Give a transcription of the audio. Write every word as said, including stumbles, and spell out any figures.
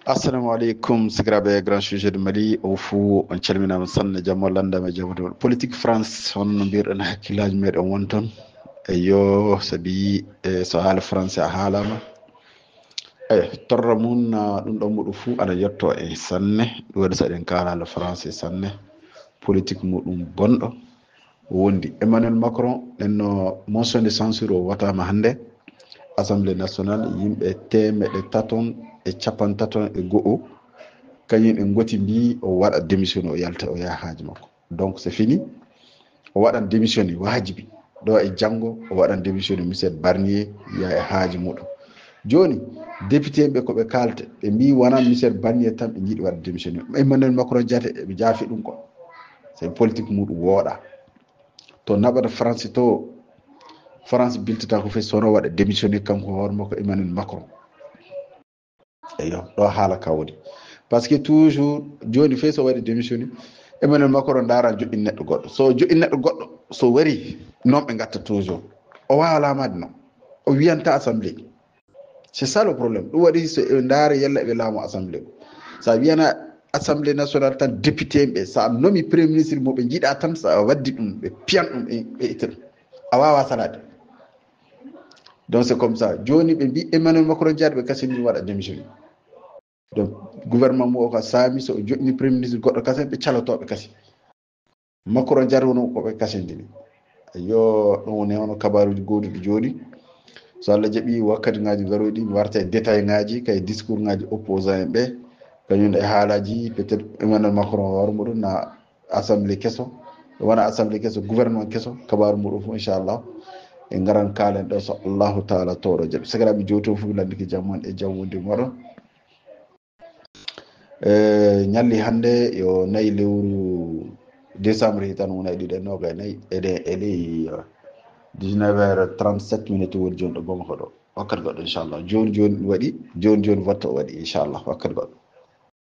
Assalamu aleykum, sikiraaɓe Grand Sujet du Mali, o fuu on calminaama sanne, jam o lanndaama e jam o politique France, hono no mbirɗen hakkillaaji meɗen won toon. Eyo, sabi e so haala français a haalaama, e torra mum, ah, ɗum ɗon muɗum fuu ana yetto en sanne. Ɗum waɗi so eɗen kaala haala français sanne, politique muɗum bonɗo. Wondi Emmanuel Macron, nenno motion de censure o wataama hannde, Assemblée nationale, yimɓe teemeɗe taton e capantaton e go'o, kañum en ngoti mbi o waɗa démission, o yalta, o yaha haaji makko. Donc c'est fini. O waɗan démission, waajibi. Ɗo e janngo, o waɗan démission, Michel Barnier, yaha e haaji muɗum. Jooni, député ɓe ko ɓe kaalta, ɓe mbi wonaa Michel Barnier tan ɓe njiɗi waɗa démission. Emmanuel Macron jate, ɓe jaafi ɗum ko. C'est politique muɗum wooɗa. To naɓata France to, France biltata ko fes sono waɗa démissionné kanko hoore makko Emmanuel Macron. Eyo, ɗo haala ka woni. Parce que toujours, jooni fes so waɗi démissionné, Emmanuel Macron ndaara joɗɗin neɗɗo goɗɗo. So joɗɗin neɗɗo goɗɗo, so wari, noon ɓe ngatta toujours. O waawa laamaade noon. O wiyanta assemblée. C'est ça le problème. Ɗum waɗi so e ndaara yalla ɓe laamu assemblée. Sa wiyana assemblée nationale tan député ɓe, sa nomi premier ministre mo ɓe njiɗa tan, sa waddi ɗum, ɓe piyan ɗum, ɓe, ɓe itta ɗum. A waawa salaade. Donc c'est comme ça. Jooni ɓe mbi Emmanuel Macron jaade ɓe kasini ɗum waɗa démission. Donc gouvernement mo o ka saami so o joɗɗini premier ministre goɗɗo kasen ɓe calotoɓe kasi. Macron jaade wono ko ɓe kasindini. Yo ɗum woni hono kabaaruuji gooduɗi jooni. So Allah jaɓi wakkati ngaaji garoy ɗi mi warta e détail ngaaji kay discours ngaaji opposant en ɓe. Kañum e haalaji peut-être Emmanuel Macron hoore muɗum na assemblée keso, wona assemblée keso, gouvernement keso, kabaaru muɗum fof inchallah. E ngaran kaalen ɗo so Allahu taala towɗo jaɓi. Sakiraaɓe jowto fof landiki jam mon e jam wondi moɗon. E ñalli hannde yo nayi lewru décembre hitan wona e ɗiɗi e noga e nayi eɗe e ley dix-neuf heures trente-sept minutes woni jooni ɗo Bamako ɗo. Wakkati goɗɗo inchallah. Jooni jooni waɗi, jooni jooni watto waɗi inchallah. Wakkati goɗɗo.